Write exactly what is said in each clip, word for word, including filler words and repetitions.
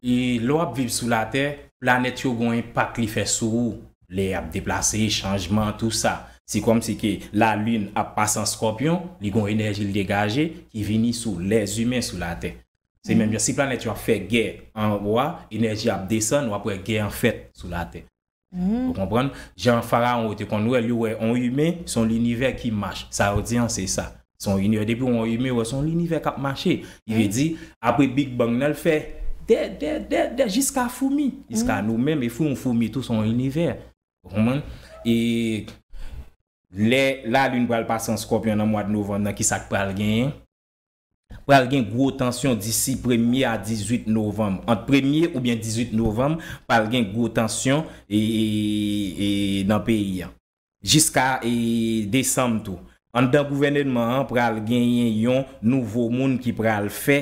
e lè w ap viv sou Latè, planèt yo gen yon enpak li fè sou ou. Lè y ap deplase, chanjman, tou sa. Se kòmsi ke lalin ap pase an Skòpyon, li gen yon enèji l degaje ki vini sou lèzimen sou Latè. Se menm jan si planèt yo ap fè gè anwo a, enèji ap desann, w ap wè gè an fèt sou Latè. Ou konprann? Jan Farawon yo te konn wè l, yo wè yon imen, se yon linivè ki mach. Sa yo di an, se sa. Se yon inivè, depi yon imen wè se yon linivè k ap mache. Li vle di, apre Big Bang nan, l fè dè, dè, dè, dè, jiska foumi. Jiska nou menm, e foumi, foumi tou se yon inivè. Ou konprann? E lè lalin pral pase an Skòpyon nan mwa de novanm nan, ki sa k pral genyen? Pral gen gwo tansyon disi premye a dizuit novanm. Ant premye oubyen dizuit novanm, pral gen gwo tansyon e, e, e, nan peyi a. Jiska e, desanm tou. Anndan gouvènman an pral genyen yon nouvo moun ki pral fè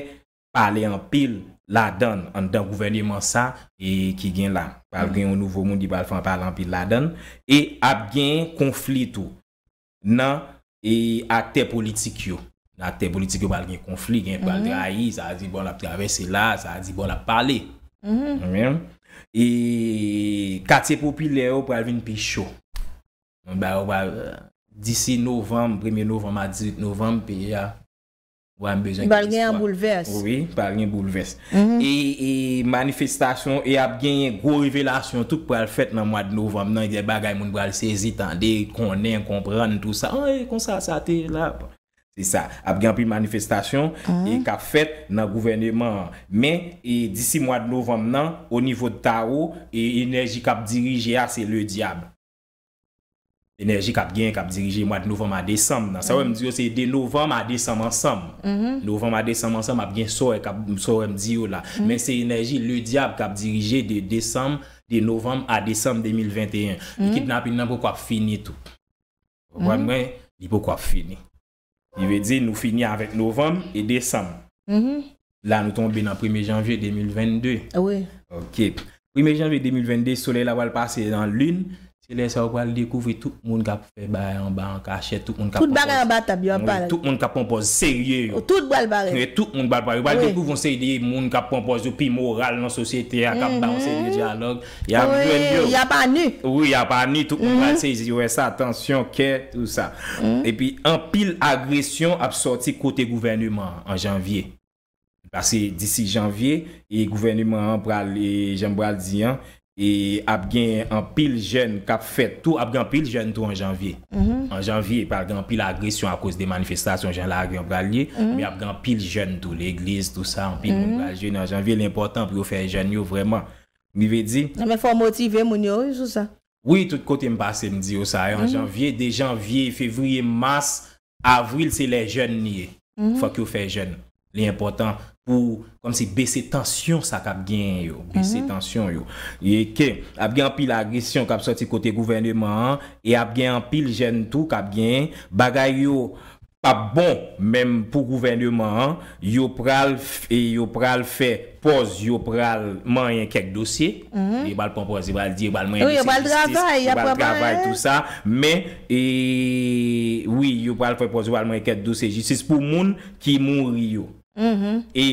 pale anpil ladan l. Anndan gouvènman sa e, ki gen la. Pral gen yon nouvo moun ki pral fè pale anpil ladan l. E ap gen konfli tou nan e, aktè politik yo. Nan aktè politik yo pral gen konfli, gen pral trayi, sa a di bon l ap travèse la, sa a di bon l ap pale. Ou konprann? E katye popilè yo pral vin pi cho. Ba yo pral, disi novanm, premye novanm a dizuit novanm, peyi a pral bezwen Pral gen yon boulvès. Wi, pral gen boulvès. E, e manifestasyon, e ap genyen gwo revelasyon, tout pral fèt nan mwa de novanm nan, gen bagay moun pral sezi, tande, konnen, konprann, tou sa. An, e konsa sa te la. Se sa, ap gen anpil manifestasyon e k ap fèt nan gouvènman an. Men, e disi mwa de novanm nan, o nivo de Tawo, e enèji k ap dirije a, se Ledyab. Enèji k ap genyen, k ap dirije mwa de novanm a desanm nan. Sa wè m di yo, se de novanm a desanm ansanm. Novanm a desanm ansanm ap gen sò k ap, sò wè m di yo la. Men se enèji Ledyab k ap dirije de desanm, de novanm a desanm de mil venteyen. E kidnapin nan poko ap fini tou. Ou konprann mwen? Li poko ap fini. Li vle di nou fini avèk novanm e desanm. La nou tonbe nan premye janvye de mil vennde. Wi. Ok. Premye janvye de mil vennde, solèy la pral pase nan lin. Se lè sa ou pral dekouvri tout moun k ap fè bagay anba an kachèt, tout moun k ap Tout bagay anba tab yo ap parèt. Tout moun k ap pran pòz serye yo. Tout pral parèt. Wi, tout moun pral parèt. Ou pral dekouvri yon seri de moun k ap pran pòz yo pi moral nan sosyete a, k ap ba yon seri de dyalòg. Y ap jwenn yo. Y ap ani. Wi, y ap ani, tout moun pral sezi, yo wè sa, tansyon, kè, tou sa. Epi, anpil agresyon ap sòti kote gouvènman an, an janvye. Paske disi janvye, e gouvènman an pral, e jan m pral di an, e ap gen anpil jèn k ap fèt tou, ap gen anpil jèn tou an janvye. An janvye, pral gen anpil agresyon akoz de manifestasyon jan lari an pral ye, men ap gen anpil jèn tou, legliz, tou sa, anpil moun pral jwenn an janvye, li enpòtan pou yo fè jèn yo vrèman. Li vle di, Men fò w motive moun yo wi sou sa. Wi, tout kote m pase, m di yo sa. An janvye, de janvye, fevriye, mas, avril, se lè jèn li ye. Fòk yo fè jèn. Li enpòtan pou, kòmsi, bese tansyon sa k ap genyen yo. Bese tansyon yo. E ke ap gen anpil agresyon k ap sòti kote gouvènman an, e ap gen anpil jèn tou k ap genyen bagay yo p ap bon menm pou gouvènman an, yo pral f- e yo pral fè pòz yo pral manyen kèk dosye. Yo pral pran pòz, yo pral di, yo pral manyen Wi, yo dosye pral jistis, travay, y yo ap pral travay, travay. Tou sa. Men, e, wi, yo pral fè pòz, yo pral manyen kèk dosye jistis pou moun ki mouri yo. E,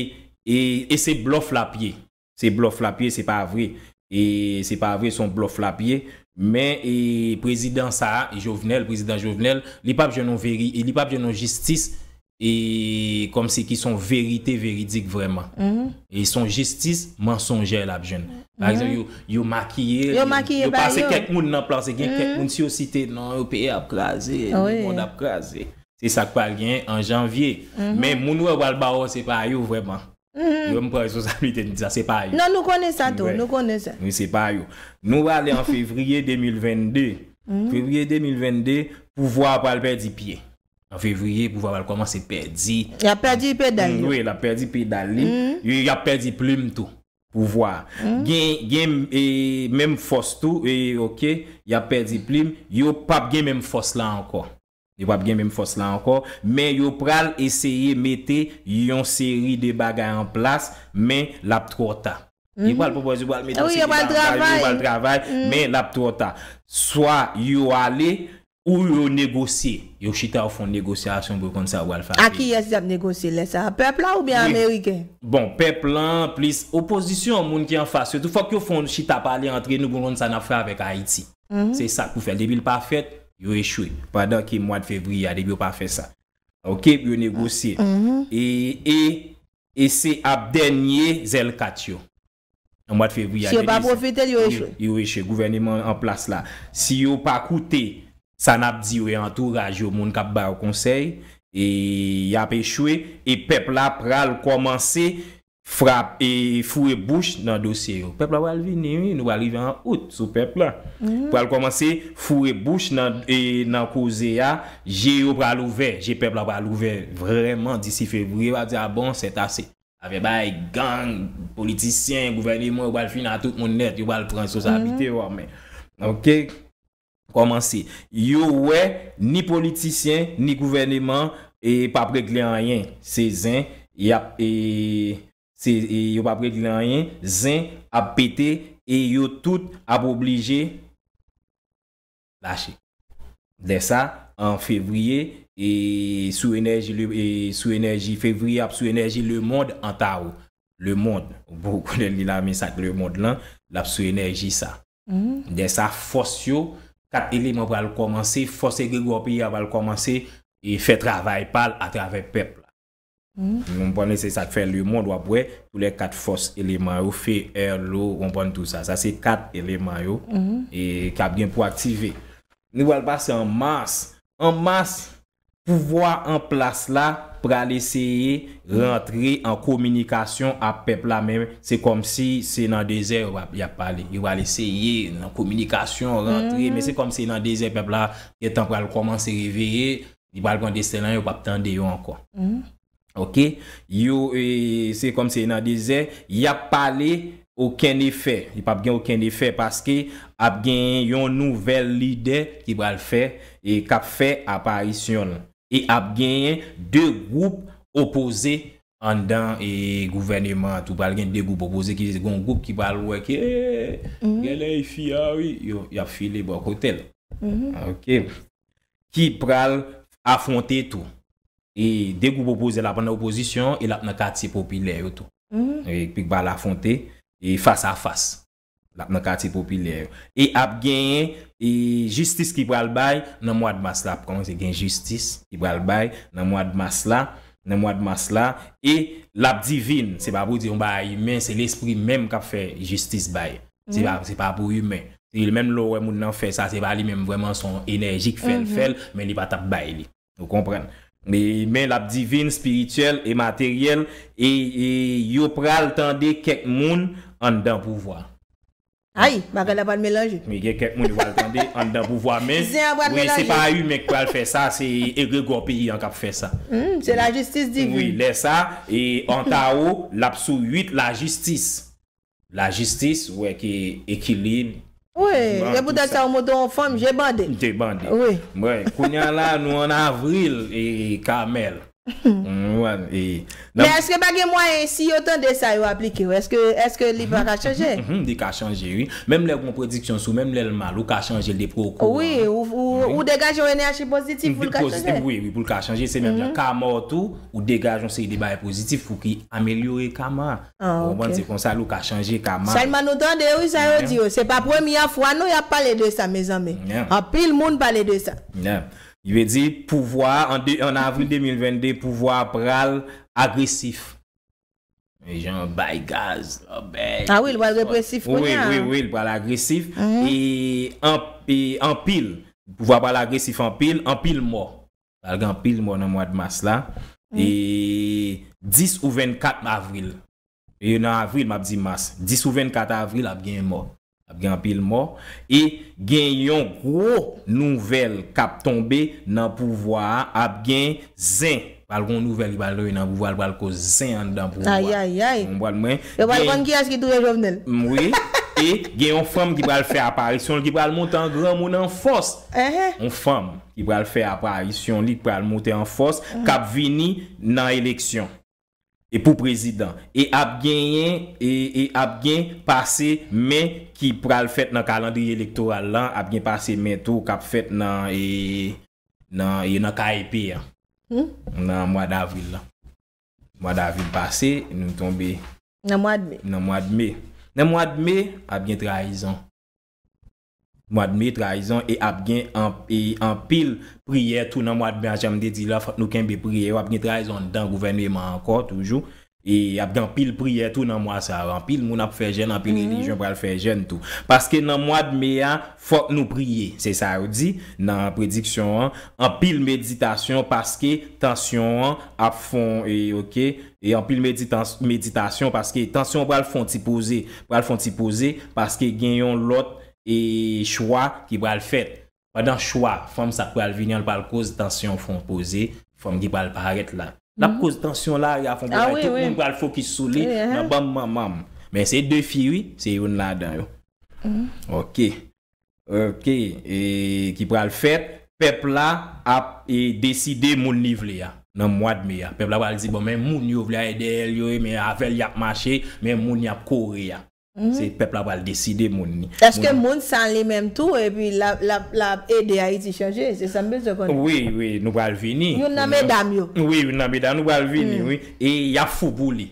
e, e se blòf l ap ye. Se blòf l ap ye, se pa vre. E se pa vre, se yon blòf l ap ye. Men, e, prezidan sa a, Jovenel, prezidan Jovenel, li p ap jwenn yon veri- li p ap jwenn yon jistis, e, kòmsi ki se yon verite veridik vrèman. E se yon jistis mansonjè l ap jwenn. Pa egzanp, yo, yo makiye l, Yo yo, makiye yo bagay pase yo. Kèk moun nan plas, gen kèk moun, si yo site non yo, peyi ap kraze, Wi. Lemonn ap kraze. Se sa k pral genyen an janvye. Men moun ou wè pral ba w, se pa yo vrèman. Yo, m pran responsablite m di sa, se pa yo. Non, nou konnen sa tou, Wi. Nou konnen sa. Wi, se pa yo. Nou prale an fevriye de mil vennde. Fevriye de mil vennde, pouvwa a pral pèdi pye. An fevriye, pouvwa a pral kòmanse pèdi. Y ap pèdi pedal yo. Wi, l ap pèdi pedal li. Y, y ap pèdi plim tou. Pouvwa a. Gen, gen, e, menm fòs tou, e, ok, y ap pèdi plim. Yo p ap gen menm fòs la ankò. Yo p ap gen menm fòs la ankò, men yo pral eseye mete yon seri de bagay an plas, men l ap twò ta. Yo pral pwopoze, yo pral mete yon Wi, yo seri de pral bagay, yo pral travay. Travay, men l ap twò ta. Swa yo ale, ou yo negosye. Yo chita, yo fè yon negosyasyon pou yo konn sa yo pral fè. A kiyès y ap negosye lè sa a? Pèp la oubyen Ameriken? Bon, pèp lan, plis opozisyon, moun ki anfas yo tou, fòk yo fè yon chita pale antre nou pou nou konn sa n ap fè avèk Ayiti. Se sa k pou fè l. Depi l pa fèt, yo echwe. Pandan ke mwa fevriye a, depi yo pa fè sa. Oke, pou yo negosye. E, e, e se ap dènye zèl kat yo. Nan mwa fevriye a, Si yo pa pwofite l, yo echwe. Yo echwe. Gouvèneman an plas la. Si yo pa koute sa n ap di yo e antouraj yo, moun k ap ba yo konsèy, e y ap echwe. E pèp la pral kòmanse frap e foure bouch nan dosye yo. Pèp la pral vini, wi, nou pral rive an out sou pèp la. Pral kòmanse foure bouch nan, e, nan koze a, je yo pral ouvè, je pèp la pral ouvè vrèman disi fevriye, va di, a bon, sètase. Avè bay gang, politisyen, gouvèneman, yo pral fin a tout moun nèt, yo pral pran responsabilite yo an men. Oke? Kòmanse. Yo wè ni politisyen, ni gouvèneman, e p ap regle anyen. Se zen, y ap, e, se, e, yo p ap regle anyen. Zen ap pete, e yo tout ap oblije lache. Lè sa, an fevriye, e sou enèji, le- e sou enèji fevriye, ap sou enèji lemond an tawo. Lemond, ou konnen li la, men sa k lemond lan, l ap sou enèji sa. Lè sa, fòs yo, kat eleman pral kòmanse, fòs egregò peyi a pral kòmanse e fè travay pa l atravè pèp la. Ou konprann, se sa k fè lemond, w ap wè, tou lè kat fòs eleman yo, fe, è, lo, ou konprann, tou sa. Sa se kat eleman yo e k ap gen pou aktive. Nou pral pase an mas. An mas, pouvwa an plas la pral eseye rantre an kominikasyon ak pèp la, men se kòmsi se nan dezè yo ap- y ap pale. Yo pral eseye nan kominikasyon rantre, men se kòmsi nan dezè pèp la gentan pral kòmanse reveye, li pral pran desten lan, yo p ap tande yo ankò. Oke? Yo, e, se kòmsi nan dezè, y ap pale, okenn efè. Li p ap gen okenn efè paske ap gen yon nouvèl lidè ki pral fè, e k ap fè aparisyon l. E ap genyen de gwoup opoze anndan, e, gouvèneman an tou. Pral gen de gwoup opoze ki gen yon gwoup ki pral wè ke, e, genlè e fi a, wi, yo, y ap file bò kote l. Oke? Ki pral afwonte tou. E de gwoup opoze, l ap nan opozisyon e l ap nan katye popilè yo tou. E ki pral afwonte e fas a fas. L ap nan katye popilè yo. E ap genyen, e, jistis ki pral bay nan mwa mas la. Ap kòmanse gen jistis ki pral bay nan mwa mas la. Nan mwa mas la. E l ap divin. Se pa pou di yon bagay imen, se lespri menm k ap fè jistis bay. Se pa, se pa pou imen. Se menm lè w wè moun nan fè sa, se pa li menm vrèman, se yon enèji k fè l fè l, men li pa t ap bay li. Ou konprann? Men, men l ap divin, espirityèl e materyèl, e, e yo pral tande kèk moun anndan pouvwa. Ay, bagay la pral melanje. Men gen kèk moun yo pral tande anndan pouvwa, men Zen an pral wi, se melanje. Pa imen k pral fè sa, se egregò peyi an k ap fè sa. Hmm, se lajistis Wi, divin. Lè sa, e an tawo, l ap sou uit lajistis. Lajistis, ou wè ke ekilib. Wi, Bon, se poutèt tout sa ou monte yon fanm, je bande. Te bande. Wi. Mwen, kounye a la, nou an avril, e Kamèl. Mwen, e, Men èske pa gen mwayen, si yo tande sa, yo aplike yo? Èske, èske li pa ka chanje? Mhm, li ka chanje, wi. Menm lè gon prediksyon sou, menm lè l mal, ou ka chanje l depi ou koran. Wi, ou, ou, ou degaje yon enèji pozitif pou l ka Pozitif, chanje. wi, wi, pou l ka chanje. Se menm jan ka mò tou, ou degaje yon seri de bagay pozitif pou ki amelyore kama. Ah, Ou konprann? ok. Se konsa l ou ka chanje kama. Sèlman nou tande, wi, sa yo di yo. Se pa premye fwa, non, y ap pale de sa, mezanmi. Yeah. Anpil moun pale de sa. Yeah. Li vle di, pouvwa a, an, de, an avril de mil vennde, pouvwa a pral agresif. E jan bay gaz, lòbèy. Ah wi, l pral represif Wi, kounye a. wi, wi, l pral agresif. E an, e anpil. Pouvwa pral agresif anpil, anpil mò. Pral gen anpil mò nan mwa mas la. E dis ou vennkat avril. E nan avril, m ap di mas. Dis ou vennkat avril, ap gen mò. Ap gen anpil mò. E gen yon gwo nouvèl k ap tonbe nan pouvwa a. Ap gen zen. Pral gen yon nouvèl ki pral tonbe nan pouvwa a, pral koz zen anndan pouvwa a. Ayayay. Ou konprann mwen? Yo pral Gen- konn kiyès ki touye Jovenel. Mm, wi. E gen yon fanm ki pral fè aparisyon l, ki pral monte an granmoun an fòs. Ehe. Yon fanm ki pral fè aparisyon li, ki pral monte an fòs, k ap vini nan eleksyon. e pou prezidan. E ap genyen, e, e ap gen pase men ki pral fèt nan kalandriye elektoral lan, ap gen pase men tou k ap fèt nan, e, nan, e nan K E P an, nan mwa davril lan. Mwa davril pase, nou tonbe nan mwa d me. Nan mwa d me. Nan mwa d me, ap gen trayizon. Mwa d me, trayizon, e ap gen an, e anpil priyè tou nan mwa d me a, jan m te di la, fòk nou kenbe priyè yo, ap gen trayizon anndan gouvèneman ankò, toujou. E ap gen anpil priyè tou nan mwa sa yo. Anpil moun ap fè jèn, anpil relijyon pral fè jèn tou. Paske nan mwa d me a, fòk nou priye. Se sa yo di nan prediksyon an. Anpil meditasyon paske tansyon an ap fon, e, oke. E anpil meditas-, meditasyon paske tansyon an pral fon ti poze. Pral fon ti poze paske gen yon lòt, e, chwa ki pral fèt. Pandan chwa fanm sa k pral vini an, l pral koz tansyon fon poze, fanm ki pral parèt la. L ap koz tansyon lari a fon poze, tout moun pral fokis sou li nan banm manman m. Men se de fi, wi, se youn ladan yo. Oke. Oke. E ki pral fèt, pèp la ap, e, deside moun li vle a. Nan mwa d me a, pèp la pral di, bon, men moun yo vle a, e dèyè l yo ye, men avè l y ap mache, men moun y ap kore a. Se pèp la pral deside moun li. Èske moun sa li menm tou, epi l ap, l ap, l ap ede Ayiti chanje? Se sa m bezwen konnen. Wi, wi, nou pral vini. Youn nan medam yo. Wi, youn nan medam, nou pral vini, wi. E y ap fou pou li.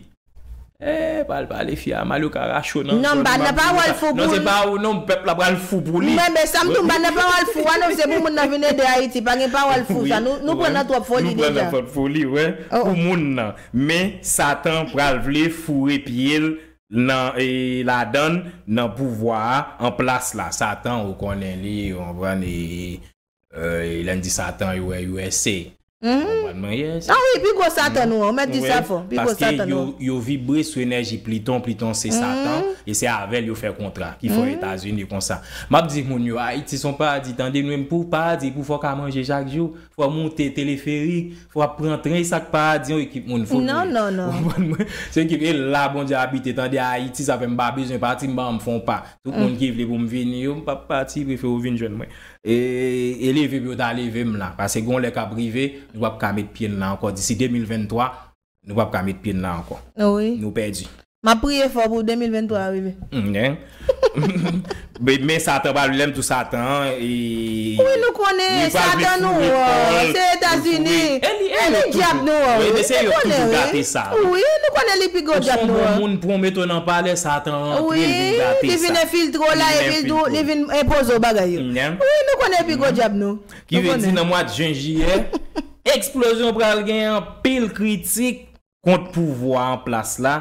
E, pral pale fi a mal, yo ka rache w nan zòn. Non, m pa nan pawòl fou pou li. Non, se pa ou non, pèp la pral fou pou li. Mwen, men sa m tou, m pa nan pawòl fou a non, se pou moun nan vin ede Ayiti, pa gen pawòl fou sa. Nou, nou pran nan twòp foli deja. Nou pran nan twòp foli, wi. Pou moun nan. Men Satan pral vle foure pye l nan, e, ladann, nan pouvwa a, an plas la. Satan, ou konnen li, ou konprann, e, e, lè n di Satan, yo wè U S A. Ou konprann mwen, yes. Ah wi, pi gwo Satan nou an, ou mèt di sa fò, pi gwo Satan nou an. Paske yo, yo vibre sou enèji Pliton, Pliton se Satan, e se avè l yo fè kontra, ki fè Etazini konsa. M ap di moun yo, Ayiti se yon paradi, tande nou, menm pou paradi, pou fò w ka manje chak jou. Fò w moute teleferik, fò w ap pran tren, e sa k paradi, yon ekip moun fou. Non, non, non. Ou konprann mwen? Se ekip, e la Bondye abite, tande Ayiti, sa fè m pa bezwen pati, m ba m fè yon pa. Tout moun ki vle pou m vini yo, m p ap pati, prefere yo vin jwenn mwen. E, e leve pou yo ta leve m la, paske gon lè k ap rive, nou p ap ka met pye n la ankò. Disi de mil venntwa, nou p ap ka met pye n la ankò. Wi. Nou pèdi. M ap priye fò pou de mil venntwa rive. Men Satan pral, lè m tou Satan an, e, wi, nou konnen Satan nou an, se Etazini. E li dyab nou an, wi. Nou konnen, wi. Wi, nou konnen li pi gwo dyab nou an. Ou se yon bon moun, pou w mete w nan palè, Satan rantre, li vin gate sa. Wi, li vin enfiltre w la, epi li vin enpoze w bagay yo. Wi, nou konnen li pi gwo dyab nou. Ki vle di nan mwa jen, jiyè, eksplozyon pral gen anpil kritik kont pouvwa an plas la,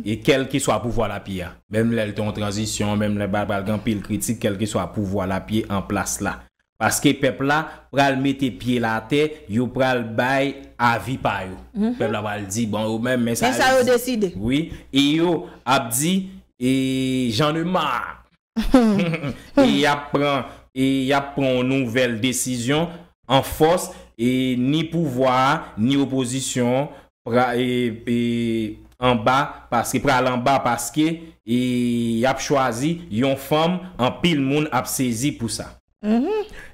e kèlkeswa pouvwa l ap ye a. Menm lè l te yon tranzisyon, menm lè pral, pral gen anpil kritik, kèlkeswa pouvwa l ap ye an plas la. Paske pèp la pral mete pye l atè, yo pral bay avi pa yo. Pèp la pral di, bon, yo menm, men sa yo deside. Wi, e yo ap di, e, j'en ai marre. E y ap pran, e y ap pran yon nouvèl desizyon an fòs, e ni pouvwa a, ni opozisyon an, pra-, e, e, anba, paske pral anba, paske, e, y ap chwazi yon fanm, anpil moun ap sezi pou sa.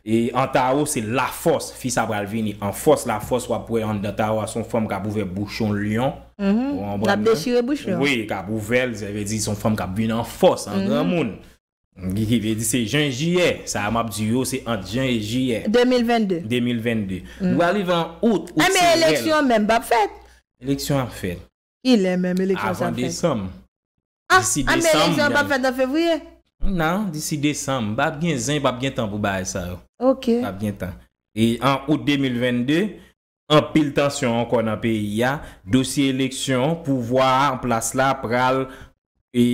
E an tawo, se lafòs, fi sa pral vini an fòs, lafòs, w ap wè anndan tawo a, se yon fanm k ap ouvè bouch yon lyon. Ou konprann mwen? L ap dechire bouch lyon. Wi, k ap ouvè l, sa vle di se yon fanm k ap vin an fòs, an granmoun. Ki, ki vle di se jen, jiyè. Sa a m ap di yo, se ant jen e jiyè. De mil vennde. De mil vennde. Nou pral rive an out, out se rèl. Enben eleksyon menm p ap fèt. Eleksyon ap fèt. Kilè menm eleksyon sa ap fèt? Avan desanm. Ah, disi desanm, eleksyon p ap fèt nan fevriye? Non, disi desanm. P ap gen zen, p ap gen tan pou bagay sa yo. Ok. P ap gen tan. E an out de mil vennde, anpil tansyon ankò nan peyi a. Dosye eleksyon, pouvwa a an plas la pral, e,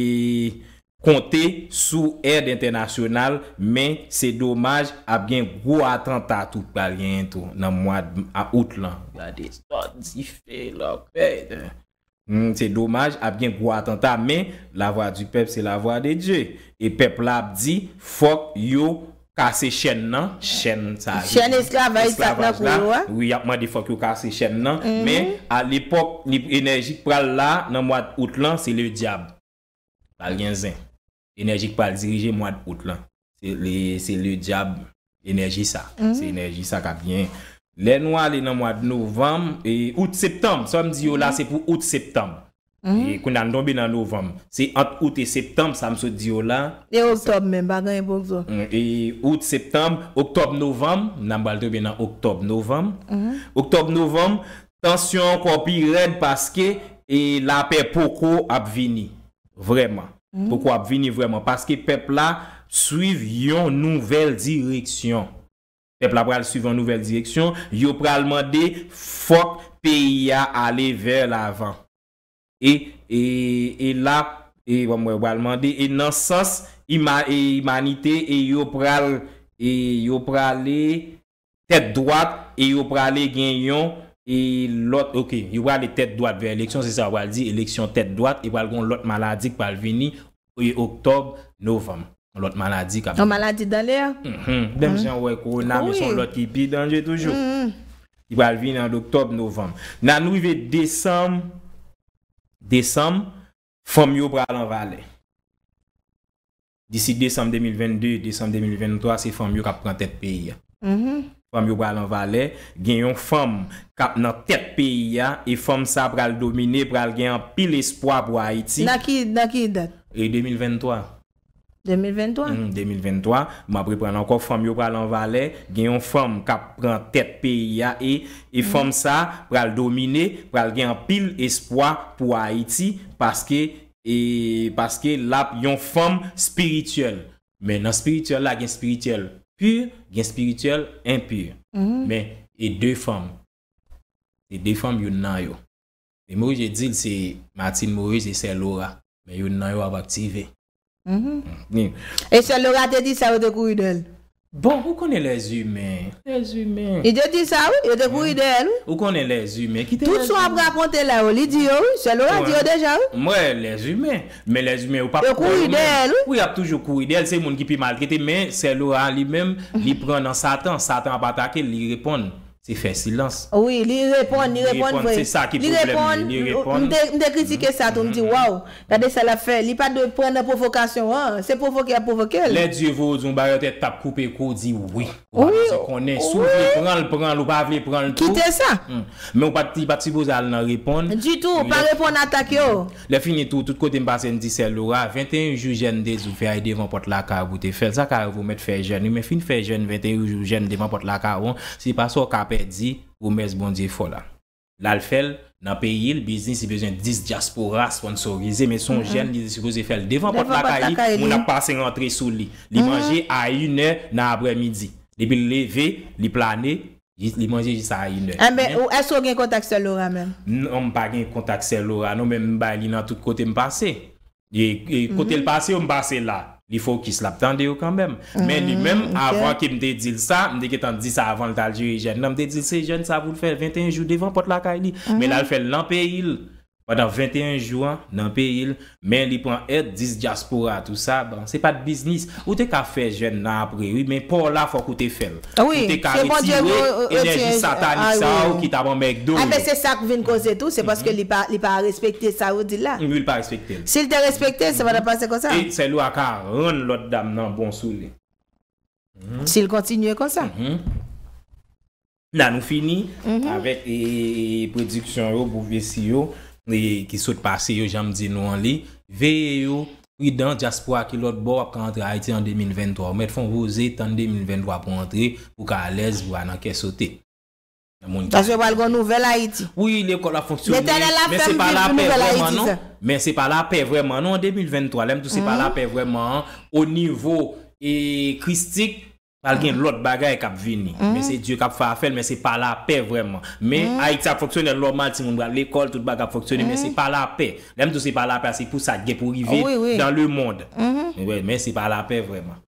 konte sou èd entènasyonal, men se domaj, ap gen gwo atanta tou k pral genyen tou nan mwa d-, a out lan. Gade zòn, dife, lòkèy. Hmm, se domaj, ap gen gwo atanta, men la voix du peuple, c'est la voix de Dieu. E pèp la ap di, fòk yo kase chèn nan, chèn sa, chèn esklavaj sa k nan kou yo a. Wi, y ap mande fòk yo kase chèn nan. Men, a lepòk, li, enèji k pral la, nan mwa out lan, se le dyab. Pral gen zen. Enèji k pral dirije mwa out lan. Se le, se le dyab, enèji sa. Se enèji sa k ap gen. Lè nou ale nan mwa de novanm, e, out, septanm, sa m di yo la, se pou out, septanm. E kounye a n tonbe nan novanm. Se ant out e septanm, sa m sot di yo la. E oktòb menm, pa gen pou oktòb. Mm, e out, septanm, oktòb, novanm, n ap pral tonbe nan oktòb, novanm. Oktòb, novanm, tansyon ankò pi rèd paske, e, lapè poko ap vini. Vrèman. Poko ap vini vrèman. Paske pèp la swiv yon nouvèl direksyon. Pèp la pral swiv yon nouvèl direksyon. Yo pral mande fòk peyi a ale vè lavan. E, e, e la, e, bon, mwen pral mande, e nan sans ima, e imanite, e yo pral, e yo prale tèt dwat, e yo prale gen yon, e lòt, ok, yo prale tèt dwat vè eleksyon, se sa yo pral di, eleksyon tèt dwat, e pral gen yon lòt maladi k pral vini, e oktòb, novanm. Yon lòt maladi k ap Yon maladi dan lè a? Mhm. Menm jan w wè kowona, men se yon lòt ki pi danje toujou. Ki pral vini an oktòb, novanm. Nan nou rive desanm, desanm, fanm yo pral an valè. Disi desanm de mil venn de, desanm de mil venn twa, se fanm yo k ap pran tèt peyi a. Fanm yo pral an valè, gen yon fanm k ap nan tèt peyi a, e fanm sa pral domine, pral gen anpil espwa pou Ayiti. Nan ki, nan ki dat? E de mil venn twa. De mil venn twa? Hmm, de mil venn twa, m ap reprann ankò, fanm yo pral an valè, gen yon fanm k ap pran tèt peyi a, e, e fanm sa pral domine, pral gen anpil espwa pou Ayiti, paske, e, paske l ap yon fanm espirityèl. Men nan espirityèl la, gen espirityèl pi, gen espirityèl enpi. Men, e de fanm. E de fanm, youn nan yo. E Moïse di l se Martine Moïse e sè Laura. Men youn nan yo ap aktive. Mm. E sè Laura te di sa, yo te kouri dèyè l. Bon, ou konnen lèzimen. Lèzimen. Li te di sa, wi. Yo te kouri dèyè l, wi. Ou konnen lèzimen. Kite Tout sa w ap lèzimen. rakonte la, yo, li di yo, wi. Sè Laura di yo deja, wi. M wè lèzimen. Men lèzimen, yo p ap Yo kouri dèyè l, wi. Wi, y ap toujou kouri dèyè l. Se moun ki pi maltrete, men sè Laura li menm, li pran nan Satan. Satan ap atake l, li reponn. Se fè silans. Wi, li reponn, li reponn vre. Se sa ki pwoblèm li, li reponn. M te, m te kritike sa tou, m di, waw, gade sa l ap fè. Li pa dwe pran nan pwovokasyon an. Se pwovoke y ap pwovoke l. Lè Dye voye w di yon bagay, ou te t ap koupe kou, w di wi. Ou pa bezwen konnen. Si w vle pran l, pran l. Ou pa vle pran l tou. Kite sa. Men ou pa t, li pa t sipoze al nan reponn. Ditou, pa reponn atak yo. Lè fini tou, tout kote m pase, m di sè Laura, venteyen jou jèn te di w fè, ay devan pòt lakay ou pou te fè l. Sa ka rive w mèt fè jèn, wi, men fin fè jèn, venteyen jou jèn devan pòt lakay ou an, se pa sa w ka pèdi pwomès Bondye fè w la. L al fè l nan peyi l, biznis, li bezwen dis dyaspora sponsorize, men se yon jèn, li te sipoze fè l devan pòt lakay li, moun ap pase rantre sou li. Li manje a inè nan aprèmidi. Depi l leve, li plane, Jis, li manje jis a inè. Enben, ou, èske w gen kontak sè Laura menm? Non, m pa gen kontak sè Laura, non, men m bay li nan tout kote m pase. E, e kote l pase yo, m pase la. Li fokis, l ap tande yo kanmenm. Men li menm, avan ke m te di l sa, m te gentan di sa avan l t al jere jèn nan, m te di l se jèn sa pou l fè venteyen jou devan pòt lakay li. Men l al fè l nan peyi l. Pandan venteyen jou an, nan peyi l, men li pran èd, dis dyaspora, tou sa, bon, se pa t biznis. Ou te ka fè jèn nan apre, wi, men pa w la, fòk ou te fè l. Ou te ka retire enèji satanik sa yo ki t ap anmègde w yo. Enben, se sa k vin koze tou, se paske li pa, li pa respekte sa yo di l la. Wi, li pa respekte l. Si l te respekte l, sa pa t ap pase konsa. E sè Laura ka rann lòt dam nan bon sou li. Si l kontinye konsa. La nou fini avèk e, e, e, prediksyon yo, pwofesi yo e, ki sot pase yo, jan m di nou an li. Veye yo, pridan, dyaspora ki lòt bò ap ka antre Ayiti an de mil venntwa. Ou mèt fè yon poze, tann de mil venntwa pou antre, pou ka alèz, pou pa nan kè sote. Paske pral gen yon nouvèl Ayiti. Wi, lekòl ap fonksyone, men se pa lapè vrèman non. Men se pa lapè vrèman non, an de mil venntwa, lè m di w se pa lapè vrèman an, o nivo e, kristik, pral gen lòt bagay k ap vini. Men se Dye k ap fè afè l, men se pa lapè vrèman. Men Ayiti ap fonksyone nòmal, timoun pral lekòl, tout bagay ap fonksyone, men se pa lapè. Lè m di w se pa lapè, se pou sa k gen pou rive dans le monde. Men se pa lapè vrèman.